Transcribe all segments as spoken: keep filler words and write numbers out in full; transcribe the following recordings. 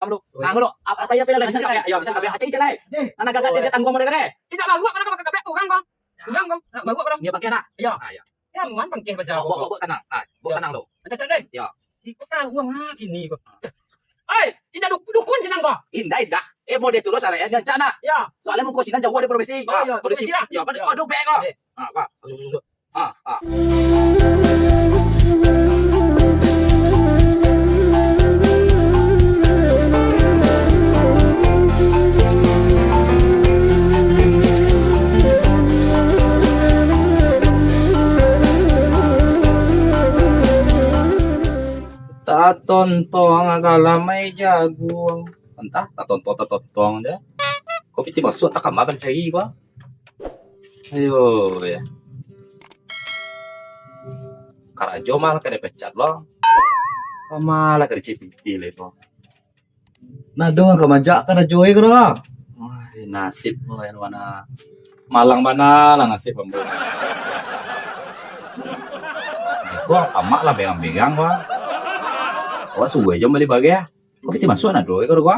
Kamu dulu. Nah, dulu. Apa, apa yang pindah lagi? Bisa kabek? Yo, bisa kabek. Acai, acai, lai. Nah, gagak dia tangguang model kan? Tidak baru, kalau kau pakai kabek, kurang, kau. Kurang, kau. Nak baru, kurang. Dia pakai nak? Yo. Ah, yo. Ya, man, pakai baca. Buat, buat, buat tanang. Ah, buat tanang tu. Acak-acak deh. Ya. Iko kan uang lagi ni kok. Eh, indak dukun, dukun sinan kok. Indak, indak. Eh, model tu lo salah ya, rancak nak. Ya. Soalnya muko sinan jauh dari provinsi. Oh, iya, provinsi lah. Ya, pada kau dobek kok. Ah, apa? Ah, ah. Tatontong agak lamai jaguang. Antah, tatontong, tatontong je. Kok piti masuak, tak kamar kan cari, bah? Ayo, ya. Karajo mah lah kena pecat lo. Kama lah karajo piti lah itu. Nah, dong ka majak karajo ai kuro. Wah, nasib lo yang mana. Malang bana lah nasib ambo. Ko amak lah begang-begang, wah. Awak suruh aja bali bageh. Kok piti masuak nado ko, ko?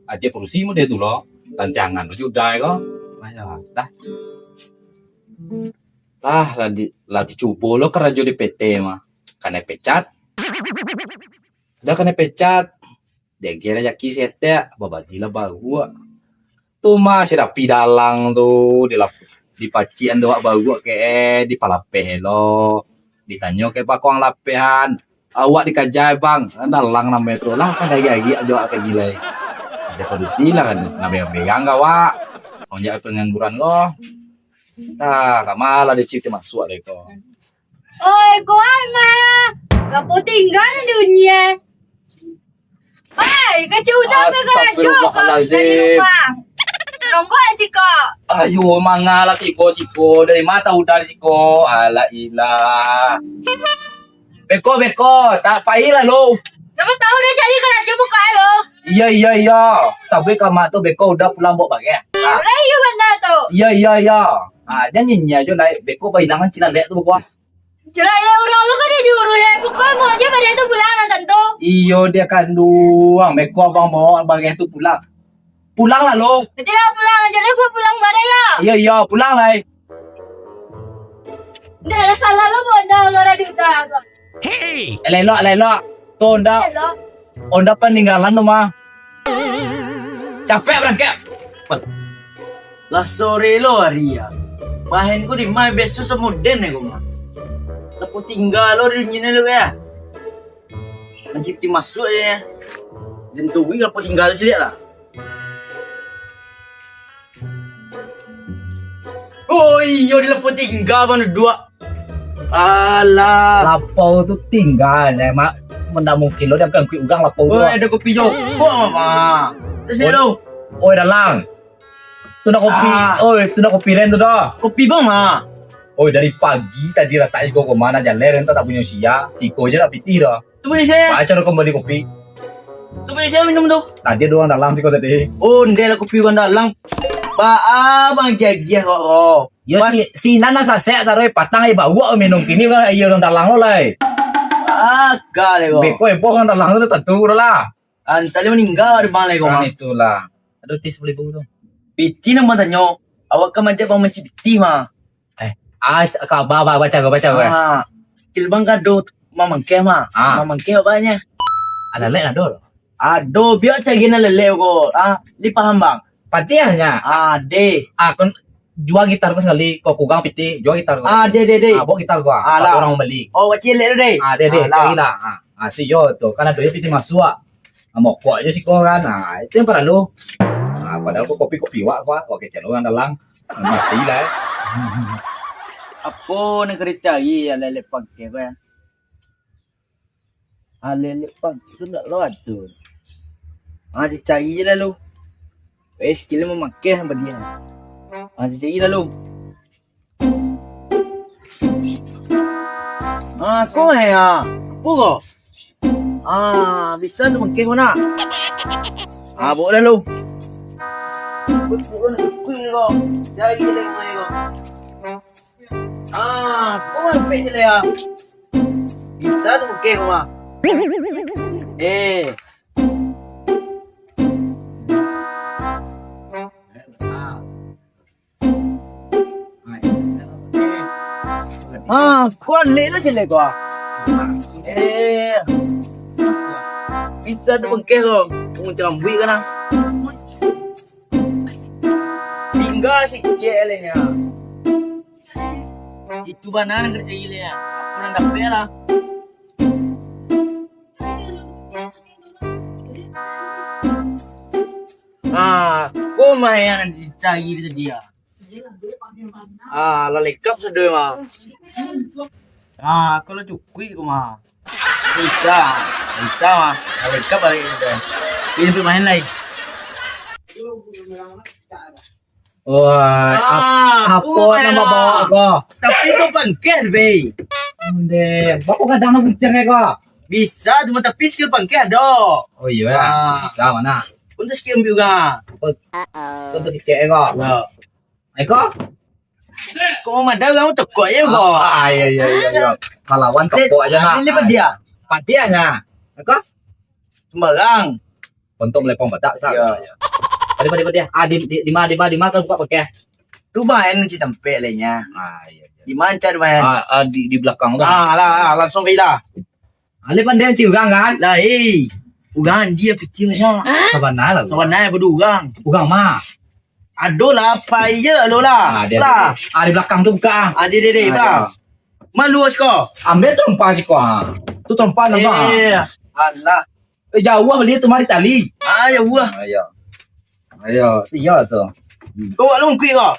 Aje padusi mudo tu lo, tantiangan tu judai ko. Ayo, dah. Lah, lah di, lah dicubo lo karajo di P T mah. Kanai pecat. Sudah kanai pecat. Diagiah rajaki saketek, babagilah baruak. Tu mah si Dapi dalang tu, dilap-, dipacian dek awak baruak ke, eh, dipalapeh lo. Ditanyo ke pakuang lapehan, "Awak dikaja, Bang?" Dalang namonyo tu lah, kan dari-dari ajo awak ka gilai. Aja padusi lah kan, namonyo berang ka awak. Sonjak pengangguran lo. Nah, kama lah dicip masuak dari ko. Oi, kuat mah. Lapo tingga nan diunyi, eh. Oi, kacau udah karajo kau dari rumah. Nonggo siko. Ayo, manga lah tibo siko. Dari mata udah siko. Alah ilah. Beko, beko. Tak payah lah lo. Siapa tahu dia cari karajo buka lo. Iya, iya, iya. Sabuik ka mak tu beko udah pulang bawa bageh. Nah. Lah, iya benar tu. Iya, iya, iya. Ah, janji nya jo naik beko bahilangan cina lek tu beko. Celak ya, urang lu kan dia diurus ya. Pokoknya mau aja pada itu pulang lah, tantu. Iyo, dia kanduang. Beko abang bawa bageh tu pulang. Pulang lah lo. Nanti lah pulang aja deh, gua pulang bareng lah. Iyo, iyo, pulang lah. Ndak ada salah lo, buat dah lo radio dah. Hei. Elok, elok. Tu ndak. Elok. Onda paninggalan tu mah. Capek barangkek. Lah sore lo hari ya. Main ku di mai beso samo den ko mah. Lapo tingga lo di nyine lo ya. Masih ti masuk ya. Den tu wi lapo tingga lo ciliak lah. Oh iyo, di lapo tingga bang duduak. Alah. Lapau tu tingga, eh, mak. Ndak mungkin lo diangkut urang lapau tu. Oi, ado kopi jo. Kok apa? Terus lo. Oi, dalang. Tu nak kopi. Ah. Oi, tu nak kopi ren tu dah. Kopi bang mah. Oi, dari pagi tadi ratak siko ko mana jalan ren tak punyo sia. Siko je nak pitih dah. Tu punyo sia. Baca dah kembali kopi. Tu punyo sia minum tu. Tadi ada urang dalang siko tadi. Oh, ndeh lah kopi urang dalang. Ba ah, bang giah-giah kok ro. Yo, si, si Nana sasek taruh patang ai bawak minum kini kan aia urang dalang lo lai. Agak le ko. Beko empo urang dalang tu tantu lah. Antah dia maningga di bang lai ko. Kan itulah. Aduh, tis beli tu. Piti nang mantanyo, awak kan majak bang mancik piti mah. Eh, ah, ka ba, ba, baca, baca, baca. Ah, skill bang kado mamangkeh mah. Ah. Mamangkeh awaknyo. Alalek ado. Ado, biar cari nan lelek ko. Ah, dipaham bang. Patiahnyo. Ah, deh. Ah, kon jua gitar ko sakali, ko kugang piti, jua gitar ko. Ah, deh, deh, deh. Ah, bawa gitar ko. Ah, lah. Orang membeli. Oh, wak cilik tu, deh. Ah, deh, deh, carilah. Ah, ah, si yo tu, kan ado yo piti masuak. Ah, mokok aja siko kan. Ah, itu yang paralu. Ah, padahal ko kopi-kopi wak, wak, wak kecil orang dalang. Mati lah. Apo nak kena cari ya lelek pangke ko ya? Alelek pang, tu ndak lo ado. Ah, cari je lalu. Eh, skill mamakai sama dia. Ah, cari lalu. Ah, kau eh, ah. Apa kau? Ah, bisa tu mungkin kau nak. Ah, bawa lalu. Betul kan, kuing kau. Cari je lalu kau. Ah, kau ambil je lah ya. Bisa tu mungkin rumah. Eh, Kuan lek lah cilek ko. Eh. Bisa tu bengkeh ko. Pun cambuik kan ah. Tinggal sikit leh nya. Itu bana nan ka cari leh nya. Kurang dapek lah. Ah, ko mah yang dicari tadi ah. Ah, lah lengkap sudah mah. Ah, kalau cukuik ko mah. Bisa, bisa mah. Lah lengkap balik kita. Ini permainan lain. Wah, ap- Ah, apo kuat nama lah. Bawa ko? Tapi ko pangkeh, be. Nde, bako kadang lo kencang ko. Bisa, cuma tapi skill pangkeh ado. Oh iya, Ah. Bisa mana? Untuk skill ambil juga. Untuk tiket ko. Ya. Eko? Kok mau madal kamu tekok ya ko? Ah, iya, iya, iya, iya. Malawan tekok aja nak. Ini apa dia? Patiahnya. Eko? Sembarang. Untung melepong badak sa. Iya. Padi, padi, padi. Ah, di, di, di ma, di ma, di ma, kan buka pakai. Tu main si tempek lainnya. Ah, iya, iya. Di mana cari main? Ah, ah, di, di belakang tu. Ah, lah, lah, langsung pergi dah. Ale pandai mancik urang kan? Lah, eh. Urang dia piti macam. Sabana lah. Sabana bodoh urang. Urang mah. Ado lah, apa iya lo lah. Ah, dia, lah. Dia. Ah, di belakang tu buka. Ah, dia, dia, dia, Ah, bang. Dia. Malu siko. Ambil terompa siko. Ah. Tu terompa nampak. Eh, alah. Eh, jauh beli tu mari tali. Ah, jauh ah. Ayo. Ayo, iya tu. Hmm. Kau buat lungkuik kau.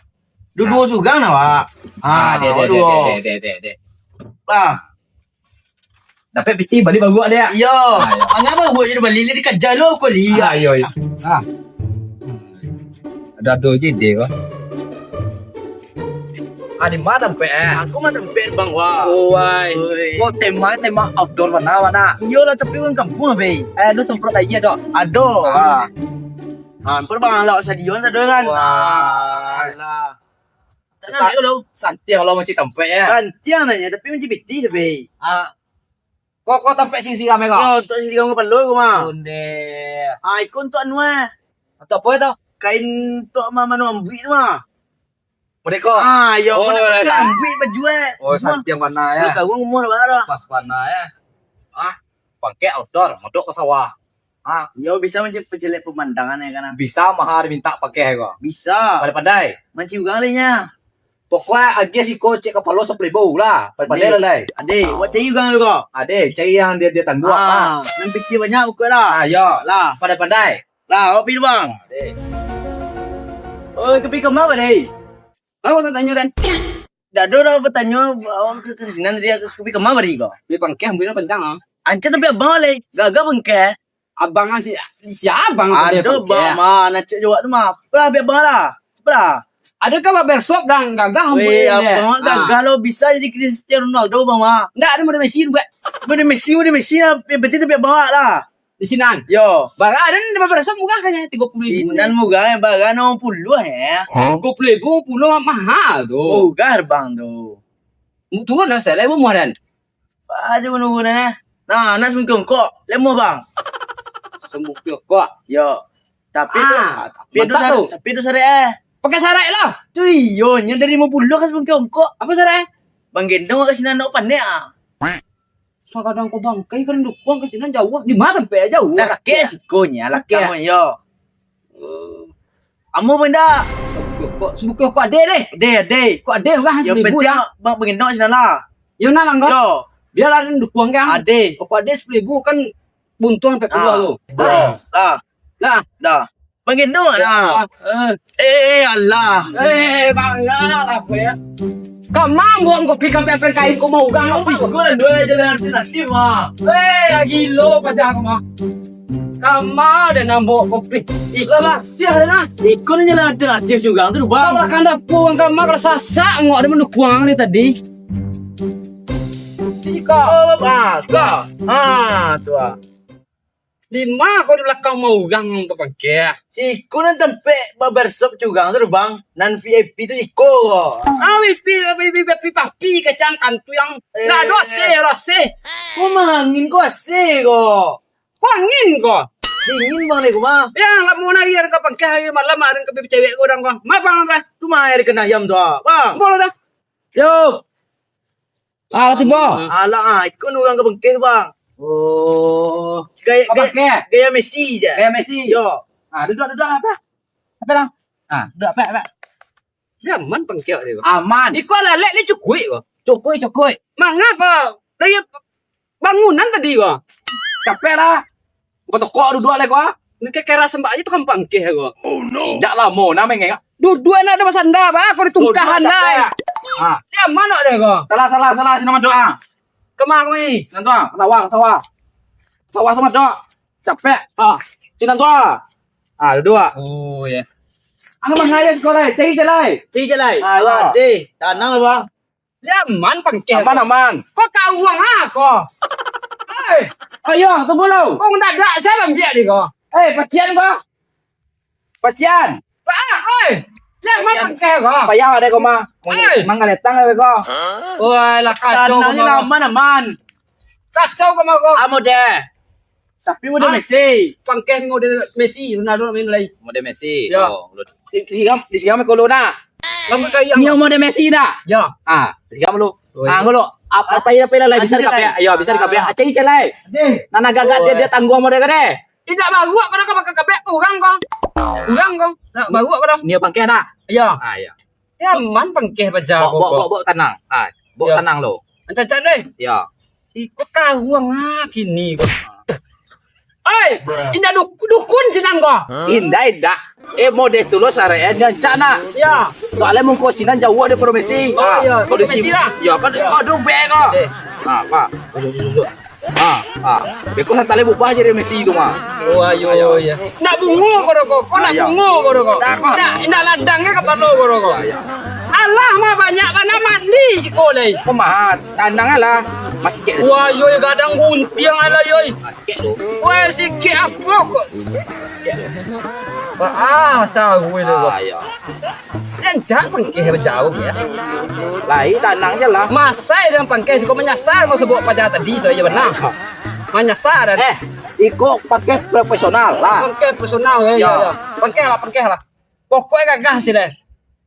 Dua-dua surang nah, Pak. Ah, dia, dia, dia, dia, dia, dia, dia. Lah. Dapek pitih balik baruak dia. Iyo. Ah, iyo. Angah baruak jadi balik dia dikaja lo kau lihat. Ah, iyo, iyo. Ah. Ada-ada je dia kau. Ah, di mana tempek eh? Aku mah tempek bang wah. Oi. Oi. Kau tema tema outdoor mana mana? Iyo lah tapi urang kampuang be. Eh, lu semprot aja dok. Ado. Ah. Ah, hampir bang lah stadion sado kan. Wah. Alah. Tak nak lo. Santiang lo mancik tempek ya. Santiang nanya tapi mancik pitih tapi. Ah. Kok kok tempek sing siram ya kok? Yo, untuk sing siram kepala ko mah. Onde. Ah, iko untuk anu eh. Untuk apa itu? Kain untuk ma- manu ambuik tu mah. Merdeka. Ah, yo, oh, mana lah, ambuik baju eh. Oh, santiang bana ya. Kau umur berapa? Pas bana ya. Ah, pakai outdoor, modok ke sawah. Ah, yo bisa menjadi pejelek pemandangan ya kan. Bisa mahar minta pakai kok. Bisa. Pandai-pandai. Mancing urang lainnya. Pokoknya agiah siko cek kapalo sapuluah ribu lah. Pandai-pandai lah lai. Ade, buat cari urang tu kok. Ade, cari yang dia dia tangguh. Ah, nan pitih banyak buka lah. Ah, yo. Lah. Pandai-pandai. Lah, awak pergi bang. Ade. Oh, kopi kemana deh? Kau tak tanya kan? Dah ada orang bertanya awak ke ke sinan tadi aku kopi kemana tadi kau? Di pangkeh, ambil panjang ah. Ancah tapi abang leh, gagal pangkeh. Abang ah si sia abang tu dia Aduh, pangkeh. Bang mah, nak cek jawab tu mah. Lah, biar bang lah. Sebelah. Ada kan barbershop dah gagah Weh, ambil dia. Abang mah Ah. Gagah lo bisa jadi Cristiano Ronaldo bang mah. Ndak ada model Messi buat. Model Messi, model Messi lah. Yang penting tapi abang lah. Di sinan. Yo. Barang ada ni barbershop murah kan ya, tiga puluh ribu. Sinan murah ya, barang enam puluh ya. Tiga puluh ribu puluh mahal tu. Murah bang tu. Turun lah saya, lima dan. Aja menunggu nah. Nah, nak seminggu kok. Lemah bang. Seminggu kok. Yo. Tapi tu, Ah, tapi tu mantap sar- tu. Tapi tu sarik eh. Pakai sarik lah. Tu iyo, nya dari lima puluh ka seminggu kok. Apa sarik eh? Bang gendong ka sinan nak panek ah. Kadang kau bangkai kan dukuang ka sinan jauh. Di mana sampai jauh? Lakek siko nya, lakek Lakek. Yo. Amu pun dak. Sebuka kok, sebuka kok ade deh. Ade, ade. Kok ade lah Yang seribu penting dah. Bang pengendok sinan lah. Yo nak mangga. Yo. Biarlah kan dukuang kan. Ade. Kok ade sepuluh ribu kan buntung sampai keluar Ah. tu. Dah. Dah. Dah. Dah. Pengendok Ya. Dah. Eh. Eh, alah. Eh, bangga lah aku ya. Kama buang kopi sampai sampai kain kau mau gang Yang apa? Singkong dan dua jalan alternatif mah. Eh, gilo pajak kau mah. Kama ada nambok kopi. Ikut lah. Tiada nah. Ikut ni jalan alternatif juga tu Kau bang. Lah kanda puang kama kalau sasak ngok ada mendukung ni tadi. Ika. Oh, ah, suka. Ah, tu ah. Lima kau di belakang mau orang berpangkeh. Siku nan tempek barbershop curang tu bang. Nan V I P tu siko ko. Ah, V I P, V I P, V I P papi kacang kantu yang Eh. Ndak ada A C, ada A C. Kau mah angin kau A C kau. Kau angin kau. Dingin bang ni kau mah. Yang lama nak iya ka pangkeh hari malam ada ka cewek kau orang kau. Ma bang kau? Tu mah air kena ayam tu ah. Bang. Boleh dah. Yo. Ah, lah tibo. Alah, ah, iko ni urang ka pangkeh tu, Bang. Oh. Gaya, gaya, gaya Messi je. Gaya Messi. Yo. Ah, duduak, duduak, apa? Apa lah? Ah, duduak, apa, apa? Nyaman pangkeh dia ko. Aman. Iko alat-alat ni cukuik ko. Cukuik, cukuik. Manga ko dari bangunan tadi ko. Capek lah. Batokok duduak lai ko. Ni ke keras sambak aja tukang pangkeh ko. Indak lamo nak mengengak. Duduak nak ada basanda, bah, ko ditungkahan lai. Ah. Nyaman nak dia ko. Salah, salah, salah, sino madoa. Kama ko ni? Sino tu, ah, sawah, sawah. Sawah sama dok. Capek. Ah. Sino tu, ah. Ah, duduak. Oh, ya. Angah mangaya sikolah, cari jalai. Cari jalai. Ah, ya. Deh, tanang, Bang. Nyaman pangkeh. Aman, aman. Ko karuang ah ko. Eh, ayo, tunggu lu. Ko mendadak sajo ambiak di ko. Eh, pasian ko. Pasian. Pak, oi. Nyaman pangkeh ko. Payah ada ko mah. Eh. Manggaletang ada ko. Wah, lah kacau ko mah. Aman, aman. Kacau ko mah ko. Amo deh. Tapi model Messi. Pangkeh model Messi, Ronaldo nak main lai. Model Messi. Ya. Oh, di sigam, di sigam ko lu nak. Rambut kayang. Ni model Messi nak. Ya. Ah, di sigam lu. Oh, ah, iya. Ngolo. Apa, apa, apa, lah, bisa dikabek. Ayo, bisa dikabek. Acai calai. Deh. Nana gagak dia, dia tangguang model ka deh. Indak baruak ko dah ka bakakabek urang ko. Urang ko. Nak baruak ko dah. Ni pangkeh nak. Ya. Ah, ya. Nyaman pangkeh baja ko. Bok, bok, bok, tanang. Ah, bok tanang lo. Ancak-ancak deh. Ya. Iko karuang ah kini ko. Oi, indak duk-, dukun sinan ko. Indak, indak. Eh, model tu lo sarayan nyo ancak nak. Ya. Soalnya mungko sinan jauah dari Messi. Oh, iya. Kalau di Messi sini lah. Ya, kan kau duduk baik ko. Eh. Ah, apa? Duduk, duduk, duduk. Ah, ah. Beko santai bubah jadi Messi tu mah. Oh, ayo, ya. Nak bungo ko doko, ko nak bungo ko doko. Nak, nak ladang ke kapalo ko doko. Alah, mah banyak bana mandi siko lai. Pemahat, tanang lah. Masih kek. Wah, yo gadang guntiang alah yo. Masih kek tu. Wah, sikit apa kok? Wah, ah, sawi tu. Ah, ya. Rancak pangkeh bajauah, ya. Lai, tanang je lah. Masai dengan pangkeh, siko manyasar kau sebut paja tadi, so, iya bana. Manyasar dan Eh, iko pangkeh profesional lah. Pangkeh profesional, ya, ya, ya. Pangkeh lah, pangkeh lah. Pokoknya gagah sih deh.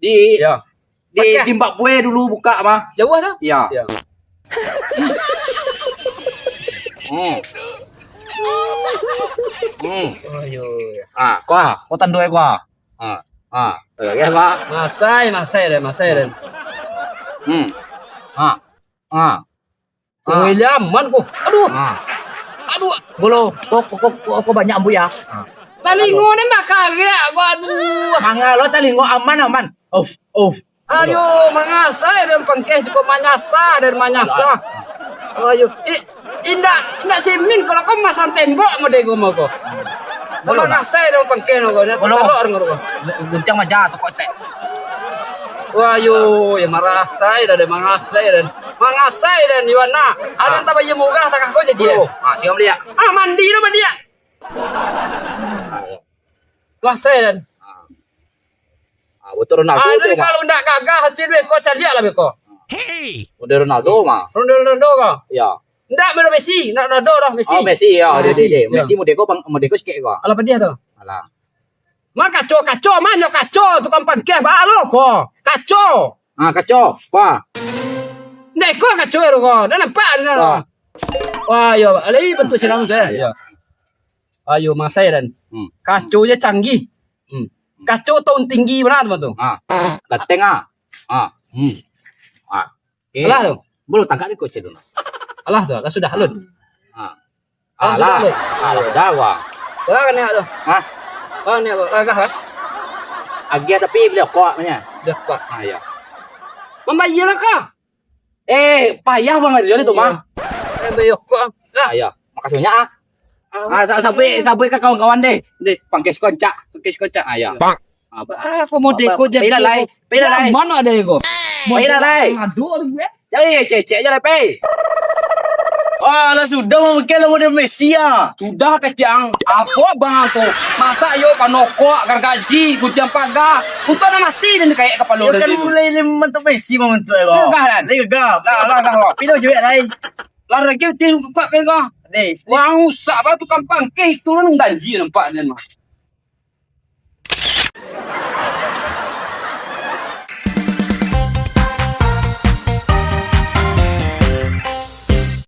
Di, ya. Di Zimbabwe dulu buka mah. Jauah tu? Ya. Ya. Hmm. Hmm. Ayo. Ah, kau, kau tandoi kau. Ah, ah. Eh, ya, Pak. Masai, masai deh, masai deh. Hmm. Ah. Ah. Ah. Oi, laman ko. Aduh. Ah. Aduh. Bolo, kok, kok, kok, kok banyak ambuik ya? Ah. Talingo ni bakarak ko, aduh. Mangalo talingo aman, aman. Oh, oh. Aduh, mangasai dan pangkeh siko manyasa dan manyasa. Ayo, i-, indak, indak simin kalau kau masang tembok model gua mah kau. Mangasai dan pangkeh no kau, nak taruh orang kau. Guntiang maja tokok tek. Wah, yo, ya marasai dah, dah mangasai dan mangasai dan Iwan nah. Ada tak bayar murah tak kau jadi ya? Ah, siap beli ya. Ah, mandi lo mandi ya. Kuasai dan. Ah, buat Ronaldo Ah, tu, jadi Mak. Kalau ndak gagah hasil beko, caliak lah beko. Hei. Model Ronaldo, Mak. Ronaldo, Ronaldo kau? Ya. Ndak, Messi, ndak Ronaldo dah, Messi. Oh, Messi, ya. Ah, Dia, Messi. Dia, Dia. Ya. Messi model kau pang-, model kau sikit kau. Alah, pedih tu. Alah. Mak kaco, kaco, mak nyo kaco, tukang pangkeh, ba lo ko. Kaco. Ah, kaco. Wah. Ndak ko kaco ero ko. Dah nampak dah. Wah. Wah, yo, alai bentuk silang tu, eh. Ya. Ayo, masai dan. Hmm. Kaco je canggih. Hmm. Kaco tahun tinggi bana tu, tu. Ah. Ganteng ah. Ah. Hmm. Ah. Eh. Alah tu. Bolo tangkap ni kok cedon. Alah tu, alah sudah alun. Ah. Alah sudah alun. Alah dah wah. Alah kan tu. Hah? Kan ni aku lagah kan. Agiah tapi beli rokok punya. Beli rokok. Ah, ya. Mambayar lah kah? Eh, payah banget jadi tu mah. Eh, bayar kok. Ah, ya. Makasih banyak ah. Ah, sa-, sampai, sampai ke kawan-kawan deh. Deh, pangkes koncak, pangkes koncak. Ah, ya. Bang. Ah, apa? Ah, kau mau deko jadi. Pila lai, pila lai. Mana ada kau? Pila lai. Aduh, aduh, gue. Jadi, cek-cek aja lah, Pe. Wah, lah sudah mungkin lah model Messi ah. Sudah kacang, apa abang tu? Masa yo panokok, gargaji, gujang pagar. Kutu nak mati dan dikayak kepala. Yo, kan mulai lima tu Messi membentuk ya. Gagah kan? Gagah. Lah, lah, gagah. Pila cewek lain? Lah lagi utin kuat kan kau. Deh. Wah, usah bah tukang pangkeh itu orang ganji nampak dia mah.